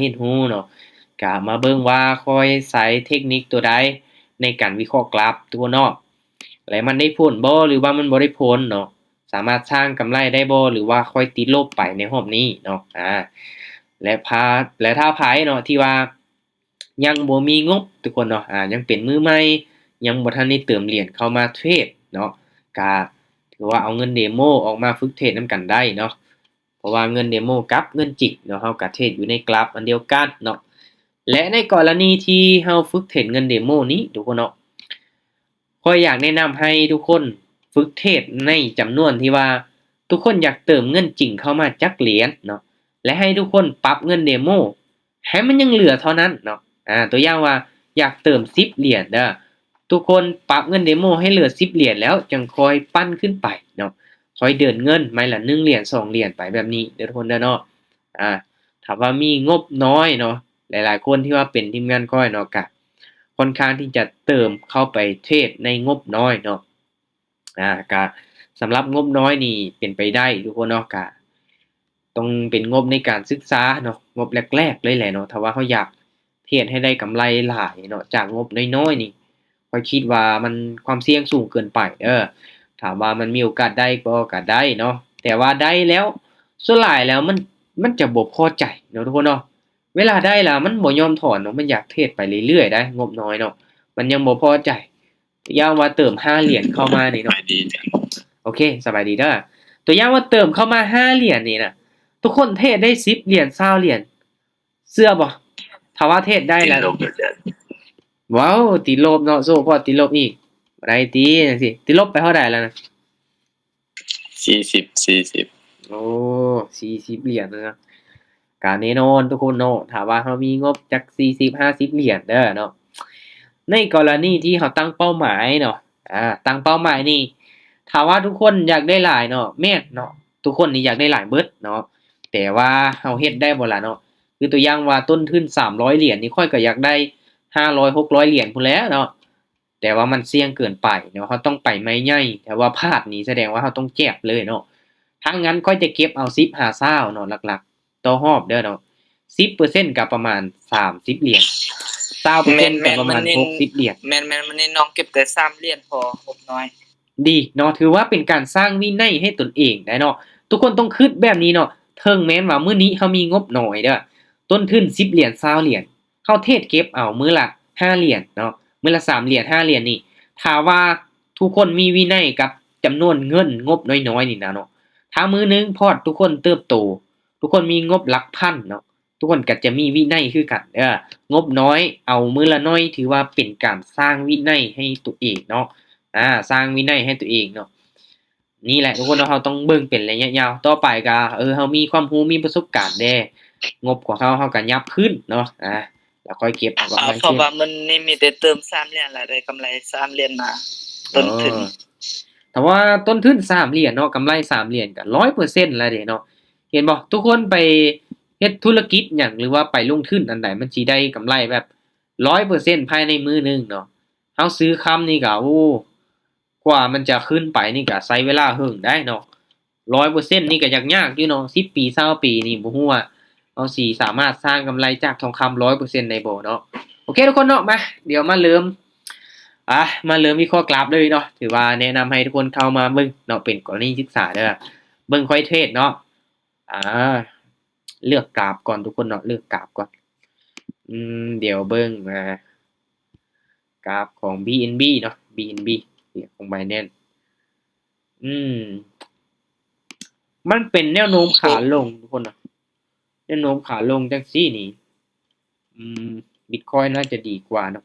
ຮຽນຮູ້ເນາະ. ກະມາເບິ່ງວ່າຂ້ອຍໃຊ້ເທັກນິກຕົວໃດໃນການວິເຄາະກຣາຟທຸກຄົນເນາະ ແລະ ມັນໄດ້ຜົນບໍ່ ຫຼືວ່າມັນບໍ່ໄດ້ຜົນເນາະ. ສາມາດສ້າງກຳໄລໄດ້ບໍ່ ຫຼືວ່າຂ້ອຍຕິດລົບໄປໃນຮອບນີ້ເນາະ. ອາ ແລະ ພາ ແລະ ຖ້າໃຜເນາະທີ່ວ່າຍັງບໍ່ມີງົບທຸກຄົນເນາະ ອາ ຍັງເປັນມືໃໝ່ ຍັງບໍ່ທັນໄດ້ເຕີມຫຼຽນເຂົ້າມາເທຣດເນາະ ກະຖືວ່າເອົາເງິນເດໂມອອກມາຝຶກເທຣດນຳກັນໄດ້ເນາະ. ເພາະວ່າເງິນເດໂມກັບເງິນຈິງເນາະ ເຮົາກະເທຣດຢູ່ໃນກຣາຟອັນດຽວກັນເນາະ. ແລະ ໃນກໍລະນີທີ່ເຮົາຝຶກເທຣດເງິນເດໂມນີ້ທຸກຄົນເນາະ ຂ້ອຍຢາກແນະນຳໃຫ້ທຸກຄົນຝຶກເທຣດໃນຈຳນວນທີ່ວ່າທຸກຄົນຢາກເຕີມເງິນຈິງເຂົ້າມາຈັກຫຼຽນເນາະ ແລະ ໃຫ້ທຸກຄົນປັບເງິນເດໂມໃຫ້ມັນຍັງເຫຼືອເທົ່ານັ້ນເນາະ. ອາ ຕົວຢ່າງວ່າຢາກເຕີມສິບຫຼຽນເດີ ທຸກຄົນປັບເງິນເດໂມໃຫ້ເຫຼືອສິບຫຼຽນແລ້ວ ຈັ່ງຄ່ອຍປັ້ນຂຶ້ນໄປເນາະ ຄ່ອຍເດີນເງິນໄມ້ລະໜຶ່ງຫຼຽນ ສອງຫຼຽນໄປແບບນີ້ເດີທຸກຄົນເດີເນາະ. ອາ ຖ້າວ່າມີງົບນ້ອຍເນາະ ຫຼາຍໆຄົນທີ່ວ່າເປັນທີມງານຂ້ອຍເນາະ ກະຄ່ອນຂ້າງທີ່ຈະເຕີມເຂົ້າໄປເທຣດໃນງົບນ້ອຍເນາະ. ອາ ກະສຳລັບງົບນ້ອຍນີ້ເປັນໄປໄດ້ທຸກຄົນເນາະ ກະຕ້ອງເປັນງົບໃນການສຶກສາເນາະ ງົບແລກໆເລີຍແຫຼະເນາະ. ຖ້າວ່າເຮົາຢາກເຮັດໃຫ້ໄດ້ກຳໄລຫຼາຍເນາະ ຈາກງົບນ້ອຍໆນີ້ ຂ້ອຍຄິດວ່າມັນຄວາມສ່ຽງສູງເກີນໄປເດີ. ຖາມວ່າມັນມີໂອກາດໄດ້ບໍ່ ກະໄດ້ເນາະ ແຕ່ວ່າໄດ້ແລ້ວ ສ່ວນຫຼາຍແລ້ວມັນ ມັນຈະບໍ່ພໍໃຈເນາະທຸກຄົນເນາະ. ເວລາໄດ້ລະມັນບໍ່ຍອມຖອນເນາະ ມັນຢາກເທຣດໄປເລື້ອຍໆໄດ໋ ງົບນ້ອຍເນາະ ມັນຍັງບໍ່ພໍໃຈ. ຢ່າງວ່າເຕີມຫ້າຫຼຽນເຂົ້າມານີ້ເນາະ ສະບາຍດີ ໂອເຄ ສະບາຍດີເດີ. ຕົວຢ່າງວ່າເຕີມເຂົ້າມາຫ້າຫຼຽນນີ້ນະ ທຸກຄົນເທຣດໄດ້ສິບຫຼຽນ ຊາວຫຼຽນ ເຊື່ອບໍ່? ຖ້າວ່າເທຣດໄດ້ລະ ຕິດລົບແລ້ວ ວ້າວ ຕິດລົບເນາະ ໂຊພໍດຕິດລົບອີກ ບໍ່ໄດ້ຕິ ຈັ່ງຊີ້ ຕິດລົບໄປເທົ່າໃດລະນະ? ສີ່ສິບ ສີ່ສິບ ໂອ້ ສີ່ສິບຫຼຽນເນາະ. ກະແນ່ນອນທຸກຄົນເນາະ ຖ້າວ່າເຮົາມີງົບຈັກສີ່ສິບ ຫ້າສິບຫຼຽນເດີເນາະ. ໃນກໍລະນີທີ່ເຮົາຕັ້ງເປົ້າໝາຍເນາະ ອາ ຕັ້ງເປົ້າໝາຍນີ້ ຖ້າວ່າທຸກຄົນຢາກໄດ້ຫຼາຍເນາະ ແມ່ນເນາະ ທຸກຄົນນີ້ຢາກໄດ້ຫຼາຍເບິດເນາະ ແຕ່ວ່າເຮົາເຮັດໄດ້ບໍ່ລະເນາະ? ຄືຕົວຢ່າງວ່າຕົ້ນທຶນສາມຮ້ອຍຫຼຽນນີ້ ຂ້ອຍກໍຢາກໄດ້ຫ້າຮ້ອຍ ຫົກຮ້ອຍຫຼຽນພຸ້ນແຫຼະເນາະ. ແຕ່ວ່າມັນສ່ຽງເກີນໄປເນາະ ເຮົາຕ້ອງໄປໄມ້ໃຫຍ່ ຖ້າວ່າພາດນີ້ສະແດງວ່າເຮົາຕ້ອງແຈບເລີຍເນາະ. ຖ້າຊັ້ນຂ້ອຍຈະເກັບເອົາສິບຫາຊາວເນາະ ຫຼັກໆ ຕໍ່ຮອບເດີເນາະ ສິບເປີເຊັນກໍປະມານສາມສິບຫຼຽນ ຊາວເປີເຊັນກໍປະມານຫົກສິບຫຼຽນ. ແມ່ນໆ ມື້ນີ້ນ້ອງເກັບແຕ່ສາມຫຼຽນພໍ ງົບນ້ອຍ ດີເນາະ ຖືວ່າເປັນການສ້າງວິໄນໃຫ້ຕົນເອງໄດ໋ເນາະ. ທຸກຄົນຕ້ອງຄິດແບບນີ້ເນາະ ເຖິງແມ່ນວ່າມື້ນີ້ເຮົາມີງົບນ້ອຍເດີ ຕົ້ນທຶນສິບຫຼຽນ ຊາວຫຼຽນ ເຮົາເທຣດເກັບເອົາມື້ລະຫ້າຫຼຽນເນາະ ມື້ລະສາມຫຼຽນ ຫ້າຫຼຽນນີ້ ຖ້າວ່າທຸກຄົນມີວິໄນກັບຈຳນວນເງິນງົບນ້ອຍໆນີ້ນະເນາະ ຖ້າມື້ໜຶ່ງພອດທຸກຄົນເຕີບໂຕ ທຸກຄົນມີງົບຫຼັກພັນເນາະ ທຸກຄົນກໍຈະມີວິໄນຄືກັນເດີ. ງົບນ້ອຍເອົາມື້ລະໜ້ອຍ ຖືວ່າເປັນການສ້າງວິໄນໃຫ້ຕົວເອງເນາະ ອາ ສ້າງວິໄນໃຫ້ຕົວເອງເນາະ. ນີ້ແຫຼະທຸກຄົນເນາະ ເຮົາຕ້ອງເບິ່ງເປັນໄລຍະຍາວ. ຕໍ່ໄປກໍ ເອີ ເຮົາມີຄວາມຮູ້ ມີປະສົບການແດ່ ງົບຂອງເຮົາ ເຮົາກໍຫຍັບຂຶ້ນເນາະ ອາ ແລ້ວຄ່ອຍເກັບເອົາກຳໄລຂຶ້ນ. ເພາະວ່າມື້ນີ້ມີແຕ່ເຕີມສາມຫຼຽນ ແລ້ວໄດ້ກຳໄລສາມຫຼຽນມາ ຕົ້ນທຶນ ເອີ ຖ້າວ່າຕົ້ນທຶນສາມຫຼຽນເນາະ ກຳໄລສາມຫຼຽນກໍຮ້ອຍເປີເຊັນແລ້ວເດ້ເນາະ. ເຫັນບໍ່? ທຸກຄົນໄປເຮັດທຸລະກິດຫຍັງ ຫຼືວ່າໄປລົງທຶນອັນໃດ ມັນຊິໄດ້ກຳໄລແບບຮ້ອຍເປີເຊັນພາຍໃນມື້ໜຶ່ງເນາະ. ເຮົາຊື້ຄຳນີ້ກໍ ໂອ້ ກວ່າມັນຈະຂຶ້ນໄປນີ້ກໍໃຊ້ເວລາເຫິງໄດ໋ເນາະ ຮ້ອຍເປີເຊັນນີ້ກໍຍາກໆຢູ່ເນາະ ສິບປີ ຊາວປີນີ້ ບໍ່ຮູ້ວ່າເຮົາຊິສາມາດສ້າງກຳໄລຈາກທອງຄຳຮ້ອຍເປີເຊັນໄດ້ບໍ່ເນາະ. ໂອເຄທຸກຄົນເນາະ ມາ ດຽວມາເລີ່ມ ອາ ມາເລີ່ມວິເຄາະກຣາຟເລີຍເນາະ. ຖືວ່າແນະນຳໃຫ້ທຸກຄົນເຂົ້າມາເບິ່ງເນາະ ເປັນກໍລະນີສຶກສາເດີ ເບິ່ງຂ້ອຍເທຣດເນາະ. ອາ ເລືອກກຣາຟກ່ອນທຸກຄົນເນາະ ເລືອກກຣາຟກ່ອນ. ອືມ ດຽວເບິ່ງ ອາ ກຣາຟຂອງ ບີເອັນບີ ເນາະ ບີເອັນບີ ຂອງ Binance. ອືມ ມັນເປັນແນວໂນ້ມຂາລົງທຸກຄົນເນາະ ແນວໂນ້ມຂາລົງຈັ່ງຊີ້ນີ້ ອືມ Bitcoin ໜ້າຈະດີກວ່າເນາະ.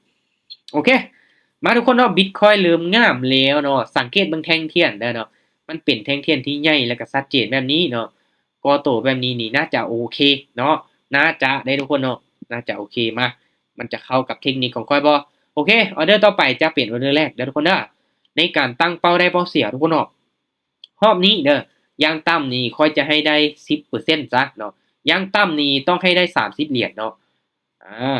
ໂອເຄ ມາທຸກຄົນເນາະ Bitcoin ເລີ່ມງາມແລ້ວເນາະ. ສັງເກດເບິ່ງແທ່ງທຽນເດີເນາະ ມັນເປັນແທ່ງທຽນທີ່ໃຫຍ່ ແລ້ວກໍຊັດເຈນແບບນີ້ເນາະ ກໍ່ໂຕແບບນີ້ນີ້ ໜ້າຈະໂອເຄເນາະ ໜ້າຈະໄດ້ທຸກຄົນເນາະ ໜ້າຈະໂອເຄ. ມາ ມັນຈະເຂົ້າກັບເທັກນິກຂອງຂ້ອຍບໍ່? ໂອເຄ ອໍເດີຕໍ່ໄປຈະເປັນອໍເດີແລກເດີທຸກຄົນເດີ ໃນການຕັ້ງເປົ້າໄດ້ເປົ້າເສຍທຸກຄົນເນາະ. ຮອບນີ້ເດີ ຢ່າງຕ່ຳນີ້ຂ້ອຍຈະໃຫ້ໄດ້ສິບເປີເຊັນຊະເນາະ ຢ່າງຕ່ຳນີ້ຕ້ອງໃຫ້ໄດ້ສາມສິບຫຼຽນເນາະ. ອາ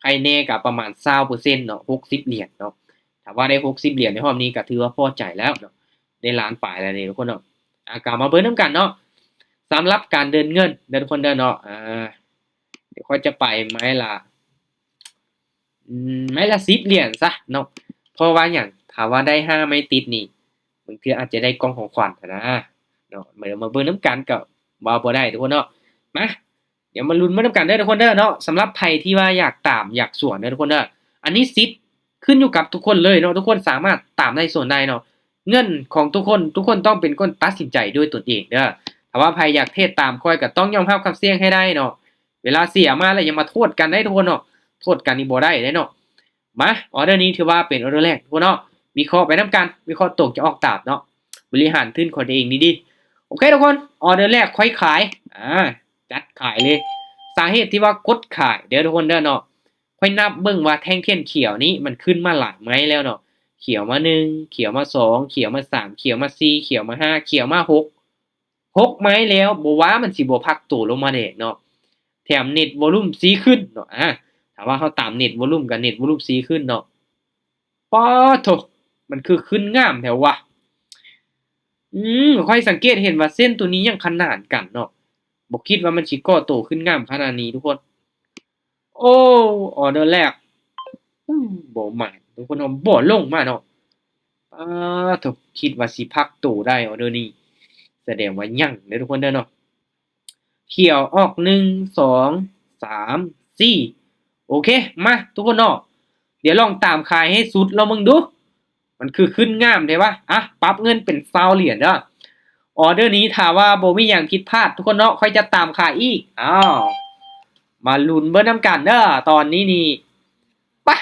ໃຄແນ່ກໍປະມານຊາວເປີເຊັນເນາະ ຫົກສິບຫຼຽນເນາະ. ຖ້າວ່າໄດ້ຫົກສິບຫຼຽນໃນຮອບນີ້ກໍຖືວ່າພໍໃຈແລ້ວເນາະ ໄດ້ລ້ານປາຍແລ້ວເດ້ທຸກຄົນເນາະ. ອາ ກໍມາເບິ່ງນຳກັນເນາະ ສຳລັບການເດີນເງິນເດີທຸກຄົນເດີເນາະ. ອາ ດຽວຂ້ອຍຈະໄປໄມ້ລະ ອືມ ໄມ້ລະສິບຫຼຽນຊະເນາະ. ເພາະວ່າຫຍັງ? ຖ້າວ່າໄດ້ຫ້າໄມ້ຕິດນີ້ ບາງເທື່ອອາດຈະໄດ້ກ່ອງຂອງຂວັນຫັ້ນນະເນາະ. ມາ ມາເບິ່ງນຳກັນ ກໍເວົ້າບໍ່ໄດ້ທຸກຄົນເນາະ. ມາ ດຽວມາລຸ້ນໄປນຳກັນເດີທຸກຄົນເດີເນາະ. ສຳລັບໃຜທີ່ວ່າຢາກຕາມ ຢາກສວນເດີທຸກຄົນເດີ ອັນນີ້ສິດຂຶ້ນຢູ່ກັບທຸກຄົນເລີຍເນາະ. ທຸກຄົນສາມາດຕາມໄດ້ສວນໄດ້ເນາະ. ເງິນຂອງທຸກຄົນ ທຸກຄົນຕ້ອງເປັນຄົນຕັດສິນໃຈດ້ວຍຕົນເອງເດີ. ຖ້າວ່າໃຜຢາກເທດຕາມຂ້ອຍ ກໍຕ້ອງຍອມຮັບຄວາມສ່ຽງໃຫ້ໄດ້ເນາະ. ເວລາເສຍມາແລ້ວຢ່າມາໂທດກັນເດ້ທຸກຄົນເນາະ. ໂທດກັນນີ້ບໍ່ໄດ້ເດ້ເນາະ. ມາ ອອເດີນີ້ຖືວ່າເປັນອອເດີແລກທຸກຄົນເນາະ. ວິເຄາະໄປນຳກັນ ວິເຄາະຕົກຈະອອກຕາມເນາະ. ບໍລິຫານທຶນຂອງຕົວເອງດີໆ. ໂອເຄທຸກຄົນ ອອເດີແລກຂ້ອຍຂາຍ ອາ ຈັດຂາຍເລີຍ. ສາເຫດທີ່ວ່າກົດຂາຍເດີທຸກຄົນເດີເນາະ ຂ້ອຍນັບເບິ່ງວ່າແທ່ງທຽນຂຽວນີ້ມັນຂຶ້ນມາຫຼາຍໄມ້ແລ້ວເນາະ. ຂຽວມາໜຶ່ງ ຂຽວມາສອງ ຂຽວມາສາມ ຂຽວມາສີ່ ຂຽວມາຫ້າ ຂຽວມາຫົກ ຫົກໄມ້ແລ້ວ ບໍ່ວ່າມັນຊິບໍ່ພັກໂຕລົງມາແດກເນາະ. ແຖມເນັດວອລຸ່ມຊີຂຶ້ນເນາະ. ອາ ຖ້າວ່າເຮົາຕາມເນັດວອລຸ່ມ ກໍເນັດວອລຸ່ມຊີຂຶ້ນເນາະ. ປາໂທ້ ມັນຄືຂຶ້ນງາມແທ້ວະ. ອືມ ຂ້ອຍສັງເກດເຫັນວ່າເສັ້ນໂຕນີ້ຍັງຂະໜານກັນເນາະ. ບໍ່ຄິດວ່າມັນຊິກໍ່ໂຕຂຶ້ນງາມຂະໜາດນີ້ທຸກຄົນ. ໂອ້ ອອເດີແລກ ອືມ ບໍ່ໝານທຸກຄົນເນາະ ບໍ່ລົງມາເນາະ. ປາໂທ້ ຄິດວ່າຊິພັກໂຕໄດ້ ອອເດີນີ້ ສະແດງວ່າຍັງເດີທຸກຄົນເດີເນາະ. ຂຽວອອກ ໜຶ່ງ ສອງ ສາມ ສີ່ ໂອເຄ ມາທຸກຄົນເນາະ. ດຽວລອງຕາມຂາຍໃຫ້ສຸດລອງເບິ່ງດູ ມັນຄືຂຶ້ນງາມແທ້ວະ. ອະ ປັບເງິນເປັນຊາວຫຼຽນເດີ. ອອເດີນີ້ຖ້າວ່າບໍ່ມີຫຍັງຜິດພາດທຸກຄົນເນາະ ຂ້ອຍຈະຕາມຂາຍອີກ. ອ້າວ ມາລຸ້ນເບິ່ງນຳກັນເດີ. ຕອນນີ້ນີ້ ປະ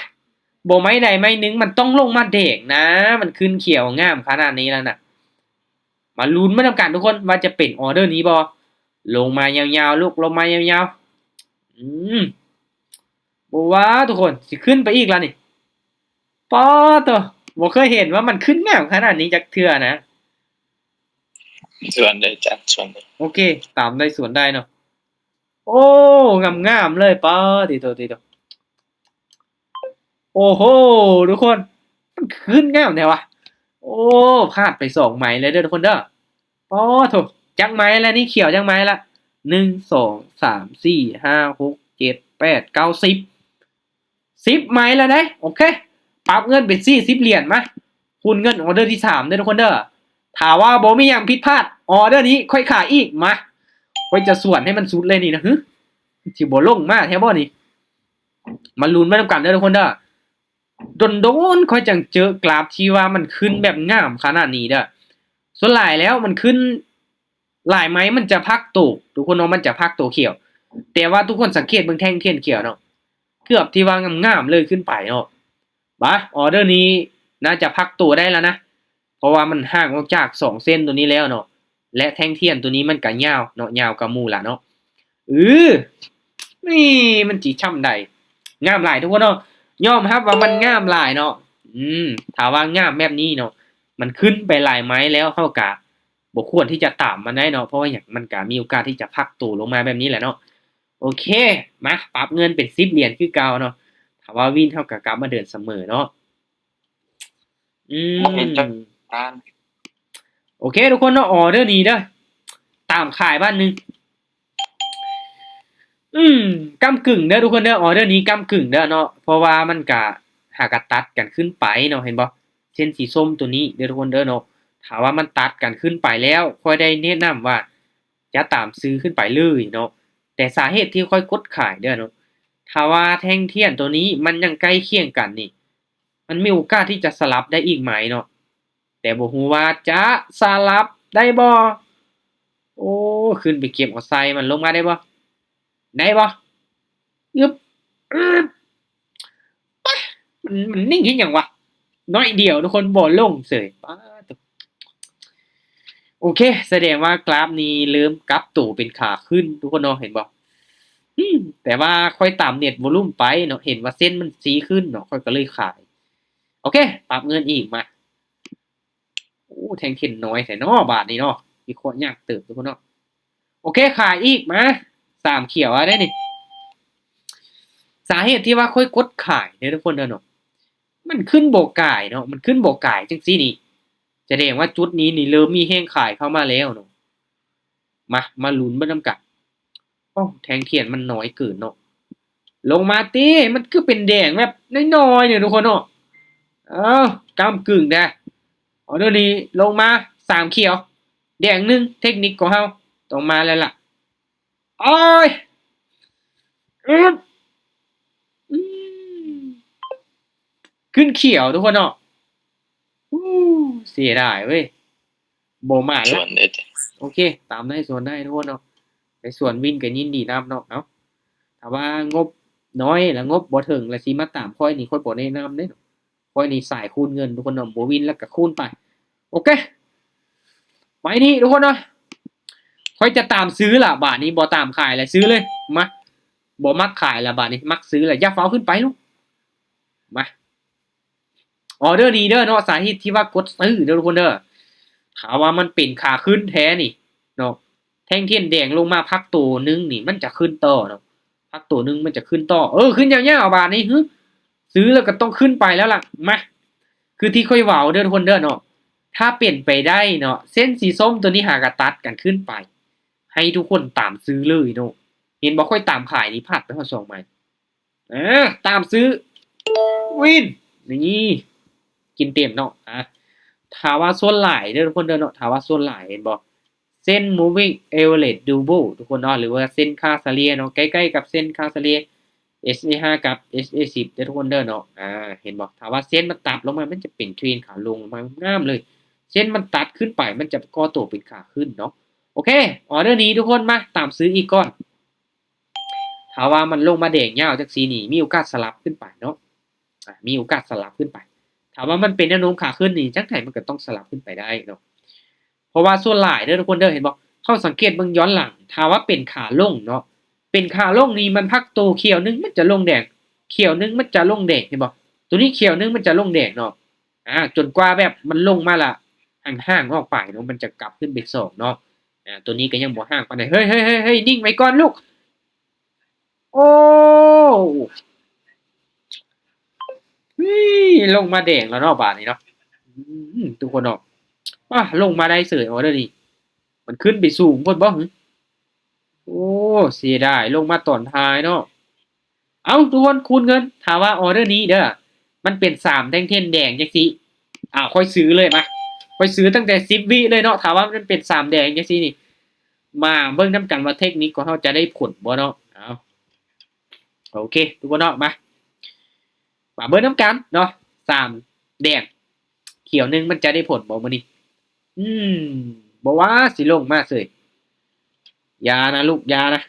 ບໍ່ໄມ້ໃດໄມ້ໜຶ່ງມັນຕ້ອງລົງມາແດງນະ ມັນຂຶ້ນຂຽວງາມຂະໜາດນີ້ແລ້ວນະ. ມາລຸ້ນໄປນຳກັນທຸກຄົນ ວ່າຈະເປັນອອເດີນີ້ບໍ່? ລົງມາຍາວໆ ລູກ ລົງມາຍາວໆ. ອືມ ບໍ່ວ່າທຸກຄົນ ຊິຂຶ້ນໄປອີກລະນີ້. ປາໂທ້ ບໍ່ເຄີຍເຫັນວ່າມັນຂຶ້ນງາມຂະໜາດນີ້ຈັກເທື່ອນະ. ສວນໄດ້ ຈານສວນໄດ້. ໂອເຄ ຕາມໄດ້ສວນໄດ້ເນາະ. ໂອ້ ງາມໆເລີຍ. ປາ ຕິໂຕ ຕິໂຕ. ໂອ້ໂຫ ທຸກຄົນ ມັນຂຶ້ນງາມແທ້ວະ. ໂອ້ ພາດໄປສອງໄມ້ເລີຍເດີທຸກຄົນເດີ. ປາໂທ້ ຈັກໄມ້ລະນີ້? ຂຽວຈັກໄມ້ລະ? ໜຶ່ງ ສອງ ສາມ ສີ່ ຫ້າ ຫົກ ເຈັດ ແປດ ເກົ້າ ສິບ ສິບໄມ້ລະເດ້. ໂອເຄ ປັບເງິນເປັນສີ່ສິບຫຼຽນ. ມາ ຄູນເງິນອອເດີທີສາມເດີທຸກຄົນເດີ. ຖ້າວ່າບໍ່ມີຫຍັງຜິດພາດ ອອເດີນີ້ຂ້ອຍຂາຍອີກ. ມາ ຂ້ອຍຈະສວນໃຫ້ມັນສຸດເລີຍນີ້ນະ. ຫຶ ຊິບໍ່ລົງມາແທ້ບໍ່ນີ້? ມາລຸ້ນໄປນຳກັນເດີທຸກຄົນເດີ. ດົນໆ ຂ້ອຍຈັ່ງເຈີກຣາຟທີ່ວ່າມັນຂຶ້ນແບບງາມຂະໜາດນີ້ເດີ. ສ່ວນຫຼາຍແລ້ວມັນຂຶ້ນຫຼາຍໄມ້ມັນຈະພັກໂຕ ທຸກຄົນເນາະ, ມັນຈະພັກໂຕຂຽວ. ແຕ່ວ່າທຸກຄົນສັງເກດເບິ່ງແທ່ງທຽນຂຽວເນາະ, ເກືອບທີ່ວ່າງາມໆເລີຍຂຶ້ນໄປເນາະ. ບາ ອອເດີນີ້ໜ້າຈະພັກໂຕໄດ້ແລ້ວນະ. ເພາະວ່າມັນຫ່າງອອກຈາກສອງເສັ້ນໂຕນີ້ແລ້ວເນາະ ແລະ ແທ່ງທຽນໂຕນີ້ມັນກະຍາວເນາະ, ຍາວກວ່າໝູ່ລະເນາະ. ເອີ ນີ້ມັນຊິຊ່ຳໃດ. ງາມຫຼາຍທຸກຄົນເນາະ, ຍອມຮັບວ່າມັນງາມຫຼາຍເນາະ. ອືມ ຖ້າວ່າງາມແບບນີ້ເນາະ, ມັນຂຶ້ນໄປຫຼາຍໄມ້ແລ້ວ ເຮົາກະບໍ່ຄວນທີ່ຈະຕາມມັນໄດ້ເນາະ. ເພາະວ່າຫຍັງ? ມັນກະມີໂອກາດທີ່ຈະພັກໂຕລົງມາແບບນີ້ແຫຼະເນາະ. ໂອເຄ ມາ ປັບເງິນເປັນສິບຫຼຽນຄືເກົ່າເນາະ. ຖ້າວ່າວິນ ເຮົາກະກັບມາເດີນສະເໝີເນາະ. ອືມ ໂອເຄທຸກຄົນເນາະ, ອອເດີນີ້ເດີ ຕາມຂາຍບາດໜຶ່ງ. ອືມ ກ້ຳກຶ່ງເດີທຸກຄົນເດີ, ອອເດີນີ້ກ້ຳກຶ່ງເດີເນາະ. ເພາະວ່າມັນກະຫາກະຕັດກັນຂຶ້ນໄປເນາະ, ເຫັນບໍ່? ເສັ້ນສີສົ້ມໂຕນີ້ເດີທຸກຄົນເດີເນາະ. ຖ້າວ່າມັນຕັດກັນຂຶ້ນໄປແລ້ວ ຂ້ອຍໄດ້ແນະນຳວ່າຈະຕາມຊື້ຂຶ້ນໄປເລີຍເນາະ. ແຕ່ສາເຫດທີ່ຂ້ອຍກົດຂາຍເດີເນາະ, ຖ້າວ່າແທ່ງທຽນໂຕນີ້ມັນຍັງໃກ້ຄຽງກັນນີ້ ມັນມີໂອກາດທີ່ຈະສະຫຼັບໄດ້ອີກໄໝເນາະ, ແຕ່ບໍ່ຮູ້ວ່າຈະສະຫຼັບໄດ້ບໍ່? ໂອ້ ຂຶ້ນໄປເກັບເອົາໄຊມັນລົງມາໄດ້ບໍ່? ໄດ້ບໍ່? ອຶບ ອຶບ ປະ ມັນ ມັນນິ່ງເຮັດຫຍັງວະ? ໜ້ອຍດຽວທຸກຄົນ ບໍ່ລົງເສີຍ. ປາໂຕ ໂອເຄ ສະແດງວ່າກຣາຟນີ້ເລີ່ມກັບໂຕເປັນຂາຂຶ້ນທຸກຄົນເນາະ, ເຫັນບໍ່? ອືມ ແຕ່ວ່າຂ້ອຍຕາມເນັດວອລຸ່ມໄປເນາະ, ເຫັນວ່າເສັ້ນມັນຊີ້ຂຶ້ນເນາະ, ຂ້ອຍກໍເລີຍຂາຍ. ໂອເຄ ປັບເງິນອີກມາ. ໂອ້ ແທ່ງທຽນນ້ອຍແທ້ເນາະບາດນີ້ເນາະ, ວິເຄາະຍາກເຕີບທຸກຄົນເນາະ. ໂອເຄ ຂາຍອີກມາ ສາມຂຽວອະໄດ້ນີ້. ສາເຫດທີ່ວ່າຂ້ອຍກົດຂາຍເດີທຸກຄົນເດີເນາະ, ມັນຂຶ້ນບໍ່ກາຍເນາະ, ມັນຂຶ້ນບໍ່ກາຍຈັ່ງຊີ້ນີ້ ສະແດງວ່າຈຸດນີ້ນີ້ເລີ່ມມີແຮງຂາຍເຂົ້າມາແລ້ວເນາະ. ມາ ມາລຸ້ນເບິ່ງນຳກັນ. ໂອ້ ແທ່ງທຽນມັນນ້ອຍເກີນເນາະ, ລົງມາຕິ ມັນຄືເປັນແດງແບບນ້ອຍໆນີ້ທຸກຄົນເນາະ. ເອົ້າ ກ້ຳກຶ່ງແດ່. ອໍເດີນີ້ລົງມາ ສາມຂຽວ ແດງໜຶ່ງ ເທັກນິກຂອງເຮົາຕ້ອງມາແລ້ວລະ. ໂອ້ຍ ອືມ ອືມ ຂຶ້ນຂຽວທຸກຄົນເນາະ. ອູ້ ເສຍດາຍເວີຍ ບໍ່ມານລະ. ໂອເຄ ຕາມໄດ້ສວນໄດ້ທຸກຄົນເນາະ. ໄປສວນວິນກໍຍິນດີນຳເນາະ. ເອົ້າ ຖ້າວ່າງົບນ້ອຍ ແລະ ງົບບໍ່ເຖິງ ແລະ ຊິມາຕາມຂ້ອຍນີ້ ຂ້ອຍບໍ່ແນະນຳເດ້. ຂ້ອຍນີ້ສາຍຄູນເງິນທຸກຄົນເນາະ ບໍ່ວິນແລ້ວກໍຄູນໄປ. ໂອເຄ ໄປນີ້ທຸກຄົນເນາະ ຂ້ອຍຈະຕາມຊື້ລະບາດນີ້ ບໍ່ຕາມຂາຍລະ ຊື້ເລີຍ ມາ. ບໍ່ມັກຂາຍລະບາດນີ້ ມັກຊື້ລະ. ຢ່າຟ້າວຂຶ້ນໄປລູກ ມາ. ອໍເດີນີ້ເດີເນາະ ສາເຫດທີ່ວ່າກົດຊື້ເດີທຸກຄົນເດີ ຖ້າວ່າມັນເປັນຂາຂຶ້ນແທ້ນີ້ເນາະ ແທ່ງທຽນແດງລົງມາພັກໂຕໜຶ່ງນີ້ ມັນຈະຂຶ້ນຕໍ່ເນາະ ພັກໂຕໜຶ່ງມັນຈະຂຶ້ນຕໍ່. ເອີ ຂຶ້ນຍາວໆ ບາດນີ້ ຫື ຊື້ແລ້ວກໍຕ້ອງຂຶ້ນໄປແລ້ວລະ. ມາ ຄືທີ່ຂ້ອຍເວົ້າເດີທຸກຄົນເດີເນາະ ຖ້າເປັນໄປໄດ້ເນາະ ເສັ້ນສີສົ້ມໂຕນີ້ຫາກະຕັດກັນຂຶ້ນໄປ ໃຫ້ທຸກຄົນຕາມຊື້ເລີຍເນາະ. ເຫັນບໍ່ ຂ້ອຍຕາມຂາຍນີ້ ພາດໄປຮອດສອງໄມ້. ເອີ ຕາມຊື້ ວິນ ນີ້ ກິນເຕັມເນາະ. ອາ ຖ້າວ່າສ່ວນຫຼາຍເດີທຸກຄົນເດີເນາະ ຖ້າວ່າສ່ວນຫຼາຍ ເຫັນບໍ່ ເສັ້ນ moving average double ທຸກຄົນເນາະ ຫຼືວ່າເສັ້ນຄ່າສະເລ່ຍເນາະ ໃກ້ໆ ກັບເສັ້ນຄ່າສະເລ່ຍ ເອສເອຫ້າ ກັບ ເອສເອສິບ ເດີທຸກຄົນເດີເນາະ. ອາ ເຫັນບໍ່ ຖ້າວ່າເສັ້ນມັນຕັດລົງມາ ມັນຈະເປັນເທຣນຂາລົງມາງາມເລີຍ ເສັ້ນມັນຕັດຂຶ້ນໄປ ມັນຈະກໍ່ໂຕເປັນຂາຂຶ້ນເນາະ. ໂອເຄ ອໍເດີນີ້ທຸກຄົນ ມາ ຕາມຊື້ອີກກ່ອນ. ຖ້າວ່າມັນລົງມາແດງຍາວຈັ່ງຊີ້ນີ້ ມີໂອກາດສະຫຼັບຂຶ້ນໄປເນາະ ອາ ມີໂອກາດສະຫຼັບຂຶ້ນໄປ. ຖ້າວ່າມັນເປັນແນວໂນ້ມຂາຂຶ້ນນີ້ ຈັ່ງໃດມັນກໍຕ້ອງສະຫຼັບຂຶ້ນໄປໄດ້ເນາະ ເພາະວ່າສ່ວນຫຼາຍເດີທຸກຄົນເດີ ເຫັນບໍ່ ເຮົາສັງເກດເບິ່ງຍ້ອນຫຼັງ ຖ້າວ່າເປັນຂາລົງເນາະ ເປັນຂາລົງນີ້ ມັນພັກໂຕຂຽວໜຶ່ງ ມັນຈະລົງແດງ ຂຽວໜຶ່ງ ມັນຈະລົງແດງ ເຫັນບໍ່ ໂຕນີ້ຂຽວໜຶ່ງ ມັນຈະລົງແດງເນາະ. ອາ ຈົນກວ່າແບບມັນລົງມາລະ ຫ່າງໆ ອອກໄປເນາະ ມັນຈະກັບຂຶ້ນເປັນສອງເນາະ. ອາ ໂຕນີ້ກໍຍັງບໍ່ຫ່າງປານໃດ. ເຮີ້ຍໆໆໆ ນິ່ງໄວ້ກ່ອນລູກ. ໂອ້ ເຮີ້ຍ ລົງມາແດງແລ້ວເນາະບາດນີ້ເນາະ. ອືມ ທຸກຄົນເນາະ ອາ ລົງມາໄດ້ເສີຍ ອໍເດີນີ້ ມັນຂຶ້ນໄປສູງໂພດບໍ່ຫື? ໂອ້ ເສຍດາຍ ລົງມາຕອນທ້າຍເນາະ. ເອົ້າ ທຸກຄົນ ຄູນເງິນ ຖ້າວ່າອໍເດີນີ້ເດີ ມັນເປັນສາມແທ່ງທຽນແດງຈັ່ງຊີ້ ອາ ຂ້ອຍຊື້ເລີຍ ມາ ຂ້ອຍຊື້ຕັ້ງແຕ່ສິບວິເລີຍເນາະ ຖ້າວ່າມັນເປັນສາມແດງຈັ່ງຊີ້ນີ້. ມາເບິ່ງນຳກັນວ່າເທັກນິກຂອງເຮົາຈະໄດ້ຜົນບໍ່ເນາະ. ເອົາ ໂອເຄ ທຸກຄົນເນາະ ມາ ມາເບິ່ງນຳກັນເນາະ ສາມແດງ ຂຽວໜຶ່ງ ມັນຈະໄດ້ຜົນບໍ່ມື້ນີ້? ອືມ ບໍ່ວ່າຊິລົງມາເສີຍ. ຢ່ານະລູກ ຢ່ານະ.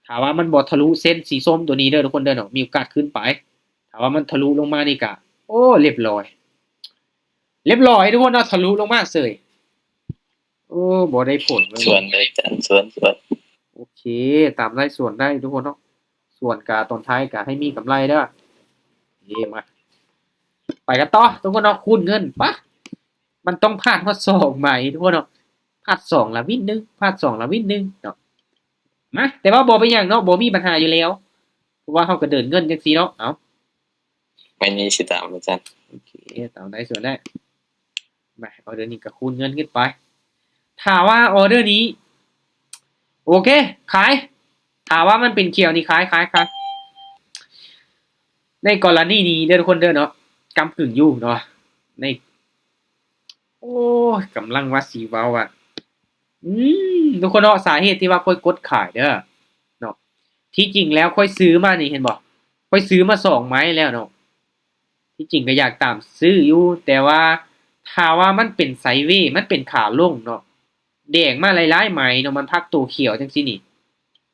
ຖ້າວ່າມັນບໍ່ທະລຸເສັ້ນສີສົ້ມຕົວນີ້ເດີທຸກຄົນເດີເນາະ ມີໂອກາດຂຶ້ນໄປ. ຖ້າວ່າມັນທະລຸລົງມານີ້ກະ ໂອ້ ລຽບລ້ອຍ ລຽບລ້ອຍທຸກຄົນເນາະ ທະລຸລົງມາເສີຍ. ໂອ້ ບໍ່ໄດ້ຜົນເວີຍ ສວນໄດ້ຈານ ສວນ ສວນ. ໂອເຄ ຕາມໄດ້ສວນໄດ້ທຸກຄົນເນາະ. ສວນກະຕອນທ້າຍກະໃຫ້ມີກຳໄລເດີ. ເອ ມາ ໄປກັນຕໍ່ທຸກຄົນເນາະ ຄູນເງິນ ປະ ມັນຕ້ອງພາດຮອດສອງໄມ້ທຸກຄົນເນາະ. ພາດສອງລະວິນໜຶ່ງ ພາດສອງລະວິນໜຶ່ງເນາະ. ມາ ແຕ່ວ່າບໍ່ເປັນຫຍັງເນາະ ບໍ່ມີບັນຫາຢູ່ແລ້ວ ເພາະວ່າເຮົາກະເດີນເງິນຈັ່ງຊີ້ເນາະ. ເອົາ ໄມ້ນີ້ຊິຕາມອາຈານ. ໂອເຄ ຕາມໄດ້ສວນໄດ້. ມາ ອໍເດີນີ້ກະຄູນເງິນຂຶ້ນໄປ. ຖ້າວ່າອໍເດີນີ້ ໂອເຄ ຂາຍ. ຖ້າວ່າມັນເປັນຂຽວນີ້ ຂາຍ ຂາຍ ຂາຍ. ໃນກໍລະນີນີ້ເດີທຸກຄົນເດີເນາະ ກຳກຶ່ງຢູ່ເນາະ ໃນ ໂອ້ຍ ກຳລັງວ່າຊິເວົ້າວ່າ ອືມ ທຸກຄົນເນາະ ສາເຫດທີ່ວ່າຂ້ອຍກົດຂາຍເດີເນາະ ທີ່ຈິງແລ້ວຂ້ອຍຊື້ມານີ້ ເຫັນບໍ່ ຂ້ອຍຊື້ມາສອງໄມ້ແລ້ວເນາະ. ທີ່ຈິງກໍຢາກຕາມຊື້ຢູ່ ແຕ່ວ່າຖ້າວ່າມັນເປັນໄຊເວ ມັນເປັນຂາລົງເນາະ ແດງມາຫຼາຍໆໄມ້ເນາະ ມັນພັກໂຕຂຽວຈັ່ງຊີ້ນີ້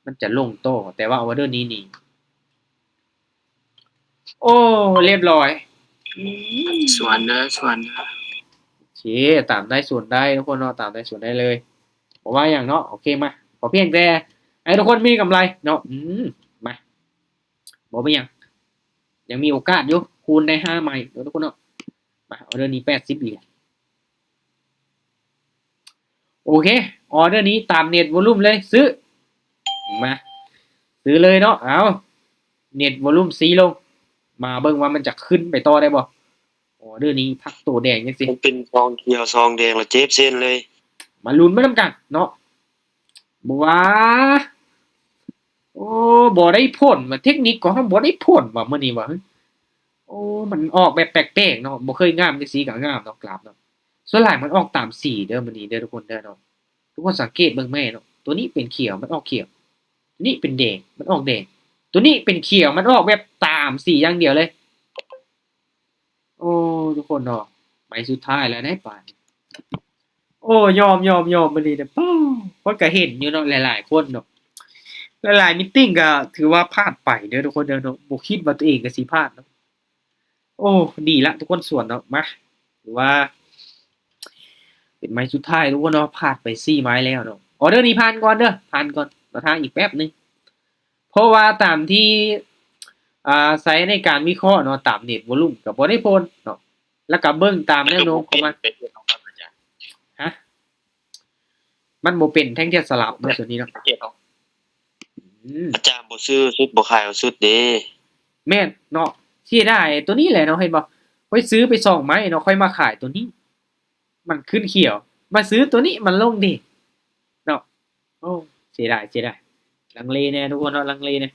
ມັນຈະລົງຕໍ່. ແຕ່ວ່າອໍເດີນີ້ນີ້ ໂອ້ ລຽບລ້ອຍ. ອືມ ສວນເດີ ສວນເດີ. ໂອເຄ ຕາມໄດ້ສວນໄດ້ທຸກຄົນເນາະ ຕາມໄດ້ສວນໄດ້ເລີຍ ບໍ່ວ່າຫຍັງເນາະ. ໂອເຄ ມາ ຂໍພຽງແຕ່ໃຫ້ທຸກຄົນມີກຳໄລເນາະ. ອືມ ມາ ບໍ່ເປັນຫຍັງ ຍັງມີໂອກາດຢູ່ ຄູນໄດ້ຫ້າໄມ້ເນາະທຸກຄົນເນາະ. ມາ ອໍເດີນີ້ແປດສິບຫຼຽນ. ໂອເຄ ອໍເດີນີ້ຕາມເນັດວອລຸມເລີຍ ຊື້ ມາ ຊື້ເລີຍເນາະ. ເອົາ ເນັດວອລຸມຊີ້ລົງ ມາເບິ່ງວ່າມັນຈະຂຶ້ນໄປຕໍ່ໄດ້ບໍ່. ອໍເດີນີ້ພັກໂຕແດງຈັ່ງຊີ້ ມັນເປັນສອງຂຽວສອງແດງແລ້ວເຈັບເສັ້ນເລີຍ. ມາລຸ້ນໄປນຳກັນເນາະ ບໍ່ວ່າ ໂອ້ ບໍ່ໄດ້ຜົນວ່າ ເທັກນິກຂອງເຮົາບໍ່ໄດ້ຜົນວ່າມື້ນີ້ວ່າ ໂອ້ ມັນອອກແບບແປກໆເນາະ ບໍ່ເຄີຍງາມຈັ່ງຊີ້ກໍງາມເນາະ ກຣາຟເນາະ. ສ່ວນຫຼາຍມັນອອກຕາມສີເດີມື້ນີ້ເດີທຸກຄົນເດີເນາະ. ທຸກຄົນສັງເກດເບິ່ງແມ່ເນາະ ຕົວນີ້ເປັນຂຽວ ມັນອອກຂຽວ, ຕົວນີ້ເປັນແດງ ມັນອອກແດງ, ຕົວນີ້ເປັນຂຽວ ມັນອອກແບບຕາມສີຢ່າງດຽວເລີຍ. ໂອ້ ທຸກຄົນເນາະ ໄມ້ສຸດທ້າຍແລ້ວໃດ໋ບາດນີ້. ໂອ້ ຍອມ ຍອມ ຍອມ ມື້ນີ້ນະ ປ້າ ຂ້ອຍກະເຫັນຢູ່ເນາະ ຫຼາຍໆຄົນເນາະ ຫຼາຍໆມີດຕິງກະຖືວ່າພາດໄປເດີທຸກຄົນເດີເນາະ ບໍ່ຄິດວ່າຕົວເອງກະຊິພາດເນາະ. ໂອ້ ດີລະທຸກຄົນສວນເນາະ ມາ ຖືວ່າເປັນໄມ້ສຸດທ້າຍທຸກຄົນເນາະ ພາດໄປສີ່ໄມ້ແລ້ວເນາະ. ອໍເດີນີ້ຜ່ານກ່ອນເດີ ຜ່ານກ່ອນ ລໍຖ້າອີກແປັບໜຶ່ງ. ເພາະວ່າຕາມທີ່ ອ່າ ໃຊ້ໃນການວິເຄາະເນາະ ຕາມເນັດວໍລຸ່ມກໍບໍ່ໄດ້ຜົນເນາະ ແລ້ວກໍເບິ່ງຕາມແນວໂນ້ມຂອງມັນ. ຮະ? ມັນບໍ່ເປັນແທ່ງທຽບສະຫຼັບເນາະ ສ່ວນນີ້ເນາະ. ອືມ ອາຈານບໍ່ຊື້ຊຸດ ບໍ່ຂາຍເອົາຊຸດເດ້. ແມ່ນເນາະ ເສຍດາຍຕົວນີ້ແຫຼະເນາະ ເຫັນບໍ່? ຂ້ອຍຊື້ໄປສອງໄມ້ເນາະ ຂ້ອຍມາຂາຍຕົວນີ້ ມັນຂຶ້ນຂຽວ ມາຊື້ຕົວນີ້ມັນລົງເດເນາະ. ໂອ້ ເສຍດາຍ ເສຍດາຍ ລັງເລແດ່ທຸກຄົນເນາະ ລັງເລແດ່.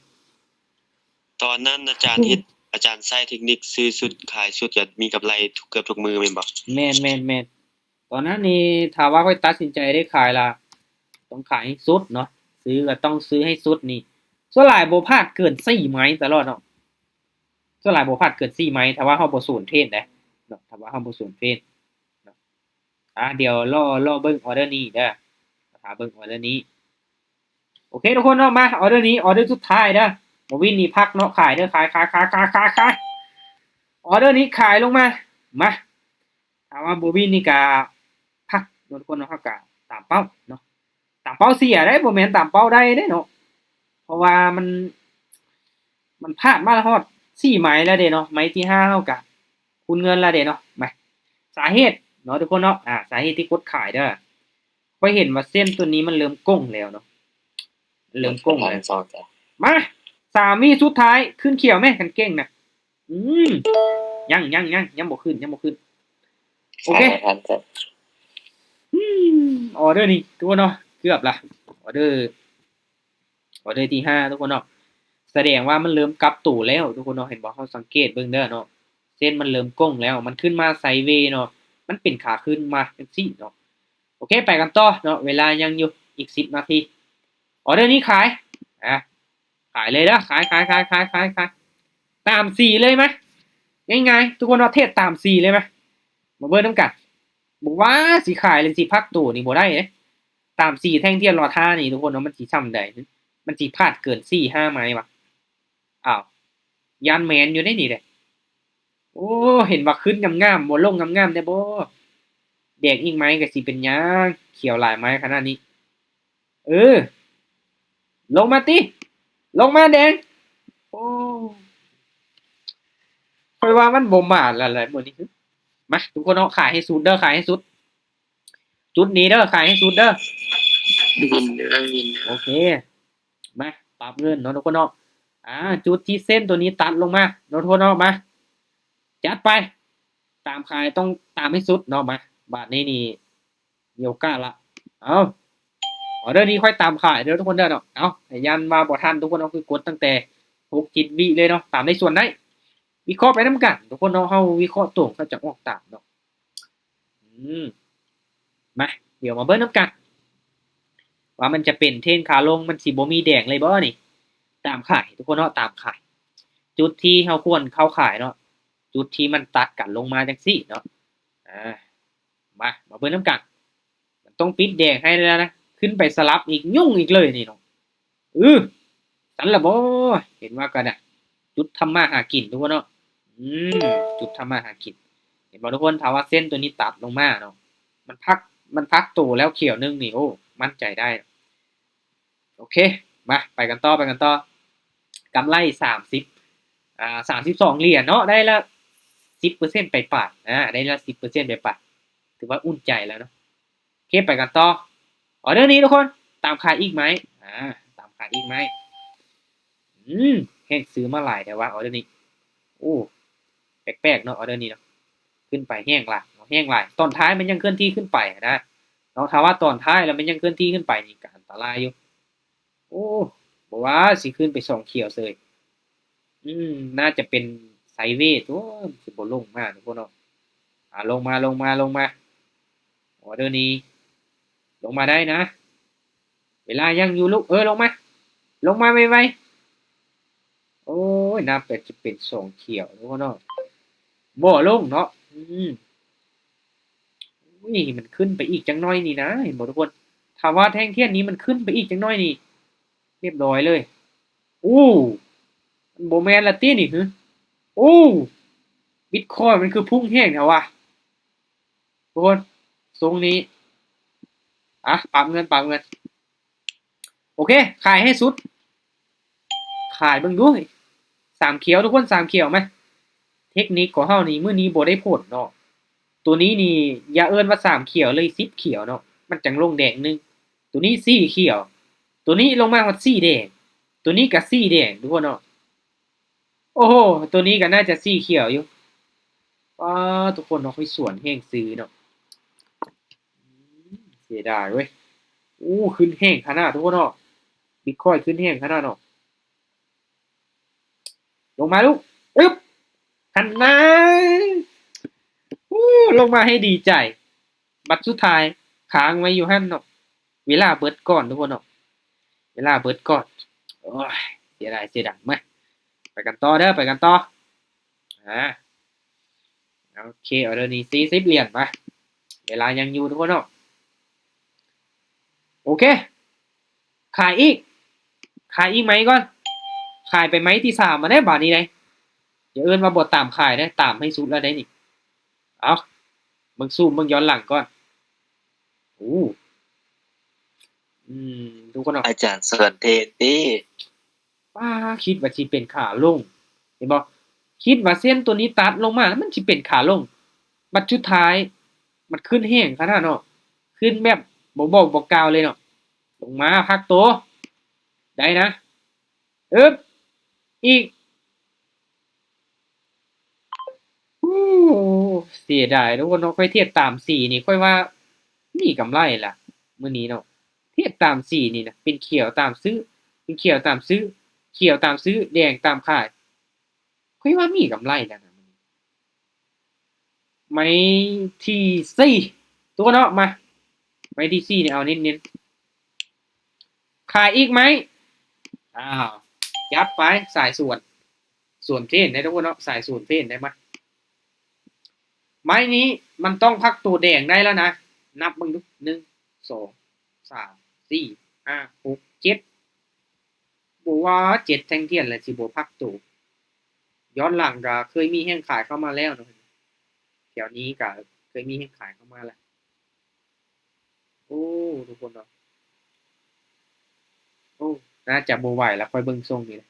ຕອນນັ້ນອາຈານເຮັດ ອາຈານໃຊ້ເທັກນິກຊື້ຊຸດຂາຍຊຸດ ກໍມີກຳໄລເກືອບທຸກມື້ແມ່ນບໍ່? ແມ່ນໆໆ ຕອນນັ້ນນີ້ຖ້າວ່າຂ້ອຍຕັດສິນໃຈໄດ້ຂາຍລະ ຕ້ອງຂາຍໃຫ້ສຸດເນາະ ຊື້ກໍຕ້ອງຊື້ໃຫ້ສຸດນີ້. ສ່ວນຫຼາຍບໍ່ພາດເກີນສີ່ໄມ້ຕະຫຼອດເນາະ ສ່ວນຫຼາຍບໍ່ພາດເກີນສີ່ໄມ້ ຖ້າວ່າເຮົາບໍ່ສວນເທຣນເດ້ເນາະ ຖ້າວ່າເຮົາບໍ່ສວນເທຣນເນາະ. ອ່າ ດຽວລໍ ລໍເບິ່ງອໍເດີນີ້ເດີ ຖ້າເບິ່ງອໍເດີນີ້. ໂອເຄທຸກຄົນເນາະ ມາ ອໍເດີນີ້ ອໍເດີສຸດທ້າຍເດີ. ບໍ່ວິນນີ້ພັກເນາະ ຂາຍເດີ ຂາຍ ຂາຍ ຂາຍ ຂາຍ ຂາຍ ຂາຍ. ອໍເດີນີ້ຂາຍລົງມາ ມາ. ຖ້າວ່າບໍ່ວິນນີ້ກະພັກເນາະ ທຸກຄົນເນາະ ເຮົາກະຕາມເປົ້າເນາະ ຕາມເປົ້າເສຍເດ້ ບໍ່ແມ່ນຕາມເປົ້າໄດ້ເດ້ເນາະ. ເພາະວ່າມັນ ມັນພາດມາຮອດສີ່ໄມ້ແລ້ວເດ້ເນາະ ໄມ້ທີຫ້າເຮົາກະຄູນເງິນແລ້ວເດ້ເນາະ. ມາ ສາເຫດເນາະ ທຸກຄົນເນາະ ອາ ສາເຫດທີ່ກົດຂາຍເດີ ຂ້ອຍເຫັນວ່າເສັ້ນຕົວນີ້ມັນເລີ່ມໂກ່ງແລ້ວເນາະ ເລີ່ມໂກ່ງແລ້ວ. ມາ ສາມວິສຸດທ້າຍ ຂຶ້ນຂຽວແມ້ ຄັນເກັ່ງນະ. ອືມ ຍັງ ຍັງ ຍັງ ຍັງບໍ່ຂຶ້ນ ຍັງບໍ່ຂຶ້ນ. ໂອເຄ ອືມ ອໍເດີນີ້ທຸກຄົນເນາະ ເກືອບລະ ອໍເດີ ອໍເດີທີຫ້າທຸກຄົນເນາະ ສະແດງວ່າມັນເລີ່ມກັບໂຕແລ້ວທຸກຄົນເນາະ. ເຫັນບໍ່? ເຮົາສັງເກດເບິ່ງເດີເນາະ ເສັ້ນມັນເລີ່ມໂກ່ງແລ້ວ ມັນຂຶ້ນມາໄຊເວເນາະ ມັນເປັນຂາຂຶ້ນມາຈັ່ງຊີ້ເນາະ. ໂອເຄ ໄປກັນຕໍ່ເນາະ ເວລາຍັງຢູ່ອີກສິບນາທີ. ອໍເດີນີ້ຂາຍ ອາ ຂາຍເລີຍເດີ ຂາຍ ຂາຍ ຂາຍ ຂາຍ ຂາຍ ຕາມສີເລີຍມາ ງ່າຍໆ ທຸກຄົນເນາະ ເທຣດຕາມສີເລີຍມາ. ມາເບິ່ງນຳກັນ ບໍ່ວ່າຊິຂາຍ ຫຼື ຊິພັກໂຕນີ້ບໍ່ໄດ້ເດ້ ຕາມສີແທ່ງທຽນລໍຖ້ານີ້ທຸກຄົນເນາະ ມັນຊິຊ່ຳໃດ? ມັນຊິພາດເກີນສີ່ຫ້າໄມ້ຫວາ? ອ້າວ ຢ້ານແມ່ນຢູ່ເດ້ນີ້ເດ້. ໂອ້ ເຫັນວ່າຂຶ້ນງາມໆ ບໍ່ລົງງາມໆແດ່ບໍ່? ແດງອີກໄມ້ກໍຊິເປັນຫຍັງ ຂຽວຫຼາຍໄມ້ຂະໜາດນີ້. ເອີ ລົງມາຕິ ລົງມາແດງ. ໂອ້ ຂ້ອຍວ່າມັນບໍ່ມາແລ້ວແຫຼະມື້ນີ້. ມາ ທຸກຄົນເນາະ ຂາຍໃຫ້ສຸດເດີ ຂາຍໃຫ້ສຸດ ຈຸດນີ້ເດີ ຂາຍໃຫ້ສຸດເດີ. ໄດ້ຍິນເດີ ໄດ້ຍິນເດີ. ໂອເຄ ມາ ປັບເງິນເນາະ ທຸກຄົນເນາະ. ອ່າ ຈຸດທີ່ເສັ້ນຕົວນີ້ຕັດລົງມາເນາະ ທຸກຄົນເນາະ. ມາ ຈັດໄປ ຕາມຂາຍຕ້ອງຕາມໃຫ້ສຸດເນາະ. ມາ ບາດນີ້ນີ້ ມີໂອກາດລະ. ເອົາ ອໍເດີນີ້ຂ້ອຍຕາມຂາຍເດີທຸກຄົນເດີເນາະ. ເອົາ ຢ້ານວ່າບໍ່ທັນທຸກຄົນເນາະ ຄືກົດຕັ້ງແຕ່ຫົກເຈັດວິເລີຍເນາະ. ຕາມໄດ້ສ່ວນໄດ້ ວິເຄາະໄປນຳກັນທຸກຄົນເນາະ. ເຮົາວິເຄາະຕົງ ເຮົາຈະອອກຕາມເນາະ. ອືມ ມາ ດຽວມາເບິ່ງນຳກັນ ວ່າມັນຈະເປັນເທຣນຂາລົງ ມັນຊິບໍ່ມີແດງເລີຍບໍ່ນີ້? ຕາມຂາຍທຸກຄົນເນາະ ຕາມຂາຍ ຈຸດທີ່ເຮົາຄວນເຂົ້າຂາຍເນາະ ຈຸດທີ່ມັນຕັດກັນລົງມາຈັ່ງຊີ້ເນາະ. ອາ ມາ ມາເບິ່ງນຳກັນ ມັນຕ້ອງປິດແດງໃຫ້ແລ້ວນະ ຂຶ້ນໄປສະຫຼັບອີກ ຫຍຸ້ງອີກເລີຍນີ້ເນາະ. ອື ຊັ້ນລະບໍ? ເຫັນວ່າກໍໄດ້ ຈຸດທຳມາຫາກິນທຸກຄົນເນາະ. ອືມ ຈຸດທຳມາຫາກິນ ເຫັນບໍ່ທຸກຄົນ? ຖ້າວ່າເສັ້ນຕົວນີ້ຕັດລົງມາເນາະ ມັນພັກ ມັນພັກໂຕແລ້ວຂຽວໜຶ່ງນີ້ ໂອ້ ໝັ້ນໃຈໄດ້. ໂອເຄ ມາ ໄປກັນຕໍ່ ໄປກັນຕໍ່. ກຳໄລສາມສິບ ອ່າ ສາມສິບສອງຫຼຽນເນາະ ໄດ້ລະສິບເປີເຊັນປາຍໆ ອາ ໄດ້ລະສິບເປີເຊັນປາຍໆ ຖືວ່າອຸ່ນໃຈແລ້ວເນາະ. ໂອເຄ ໄປກັນຕໍ່. ອໍເດີນີ້ທຸກຄົນ ຕາມຂາຍອີກໄມ້ ອາ ຕາມຂາຍອີກໄມ້. ອືມ ແຮງຊື້ມາຫຼາຍແທ້ວ່າ ອໍເດີນີ້. ໂອ້ ແປກໆເນາະ ອໍເດີນີ້ເນາະ ຂຶ້ນໄປແຮງຫຼາຍເນາະ ແຮງຫຼາຍ. ຕອນທ້າຍມັນຍັງເຄື່ອນທີ່ຂຶ້ນໄປນະເນາະ ຖ້າວ່າຕອນທ້າຍແລ້ວມັນຍັງເຄື່ອນທີ່ຂຶ້ນໄປນີ້ກໍອັນຕະລາຍຢູ່. ໂອ້ ບໍ່ວ່າຊິຂຶ້ນໄປສອງຂຽວເສີຍ. ອືມ ໜ້າຈະເປັນໄຊເວໂອ້ ມັນຊິບໍ່ລົງມາທຸກຄົນເນາະ. ອາ ລົງມາ ລົງມາ ລົງມາ ອໍເດີນີ້ ລົງມາໄດ້ນະ ເວລາຍັງຢູ່ລູກ ເອີ ລົງມາ ລົງມາໄວໆ. ໂອ້ຍ ໜ້າເປັນ ຈະເປັນສອງຂຽວເນາະ ເນາະ ບໍ່ລົງເນາະ. ອືມ ອຸ້ຍ ມັນຂຶ້ນໄປອີກຈັກໜ້ອຍນີ້ນະ ເຫັນບໍ່ທຸກຄົນ? ຖ້າວ່າແທ່ງທຽນນີ້ມັນຂຶ້ນໄປອີກຈັກໜ້ອຍນີ້ ຮຽບຮ້ອຍເລີຍ. ໂອ້ ມັນບໍ່ແມ່ນລະຕິນີ້ ຫື? ໂອ້ ບິດຄອຍມັນຄືພຸ່ງແຮງແທ້ວະ ທຸກຄົນ ຊົງນີ້. ອະ ປັບເງິນ ປັບເງິນ. ໂອເຄ ຂາຍໃຫ້ສຸດ ຂາຍເບິ່ງດູ ສາມຂຽວທຸກຄົນ ສາມຂຽວມາ. ເທັກນິກຂອງເຮົານີ້ມື້ນີ້ບໍ່ໄດ້ຜົນເນາະ. ໂຕນີ້ນີ້ຢ່າເອີ້ນວ່າສາມຂຽວເລີຍ ສິບຂຽວເນາະ ມັນຈັ່ງລົງແດງໜຶ່ງ. ໂຕນີ້ສີ່ຂຽວ ໂຕນີ້ລົງມາຮອດສີ່ແດງ ໂຕນີ້ກະສີ່ແດງທຸກຄົນເນາະ. ໂອ້ໂຫ ໂຕນີ້ກະໜ້າຈະສີ່ຂຽວຢູ່. ປາດ ທຸກຄົນເນາະ ຂ້ອຍສວນແຮງຊື້ເນາະ ເສຍດາຍເວີຍ. ໂອ້ ຂຶ້ນແຮງຂະໜາດທຸກຄົນເນາະ ບິດຄອຍຂຶ້ນແຮງຂະໜາດເນາະ. ລົງມາລູກ ອຶບ ຫັ້ນນາ ໂອ້ ລົງມາໃຫ້ດີໃຈ. ບັດສຸດທ້າຍຄ້າງໄວ້ຢູ່ຫັ້ນເນາະ ເວລາເບິດກ່ອນທຸກຄົນເນາະ ເວລາເບິດກ່ອນ. ໂອ້ຍ ເສຍດາຍ ເສຍດາຍ. ມາ ໄປກັນຕໍ່ເດີ ໄປກັນຕໍ່. ອາ ໂອເຄ ອໍເດີນີ້ສີ່ສິບຫຼຽນ ມາ ເວລາຍັງຢູ່ທຸກຄົນເນາະ. ໂອເຄ ຂາຍອີກ ຂາຍອີກໄມ້ກ່ອນ ຂາຍໄປໄມ້ທີສາມມາໄດ້ບາດນີ້ໄດ໋. ຢ່າເອີ້ນວ່າບໍ່ຕາມຂາຍເດ້ ຕາມໃຫ້ສຸດແລ້ວໄດ໋ນີ້. ເອົາ ເບິ່ງຊູມເບິ່ງຍ້ອນຫຼັງກ່ອນ. ໂອ້ ອືມ ທຸກຄົນເນາະ ອາຈານສວນເທດຕິ. ປ້າ ຄິດວ່າຊິເປັນຂາລົງ ເຫັນບໍ່? ຄິດວ່າເສັ້ນໂຕນີ້ຕັດລົງມາແລ້ວມັນຊິເປັນຂາລົງ ບັດສຸດທ້າຍມັນຂຶ້ນແຮງຂະໜາດເນາະ ຂຶ້ນແບບບໍ່ບອກບໍ່ກ່າວເລີຍເນາະ. ລົງມາພັກໂຕ ໄດ້ນະ ອຶບ ອີກ. ໂອ້ ເສຍດາຍເນາະ ຂ້ອຍທຽບຕາມສີນີ້ ຂ້ອຍວ່າມີກຳໄລລະມື້ນີ້ເນາະ. ທຽບຕາມສີນີ້ນະ ເປັນຂຽວຕາມຊື້ ເປັນຂຽວຕາມຊື້ ຂຽວຕາມຊື້ ແດງຕາມຂາຍ ຂ້ອຍວ່າມີກຳໄລແລ້ວນະ. ໄມ້ທີສີ່ ຕົວເນາະ ມາ ໄມ້ທີສີ່ນີ້ເອົາເນັ້ນໆ. ຂາຍອີກໄມ້ ອ້າວ ຈັດໄປ ສາຍສວນ ສວນເພນໄດ້ທຸກຄົນເນາະ ສາຍສວນເພນໄດ້ມາ. ໄມ້ນີ້ມັນຕ້ອງພັກໂຕແດງໄດ້ແລ້ວນະ ນັບເບິ່ງດູ ໜຶ່ງ ສອງ ສາມ ສີ່ ຫ້າ ຫົກ ເຈັດ ບໍ່ວ່າເຈັດແທ່ງທຽນແຫຼະ ຊິບໍ່ພັກໂຕ. ຍ້ອນຫຼັງກະເຄີຍມີແຮງຂາຍເຂົ້າມາແລ້ວເນາະ ແຖວນີ້ກະເຄີຍມີແຮງຂາຍເຂົ້າມາແລ້ວ. ໂອ້ ທຸກຄົນເນາະ ໂອ້ ໜ້າຈະບໍ່ໄຫວລະ ຂ້ອຍເບິ່ງຊົງນີ້ນະ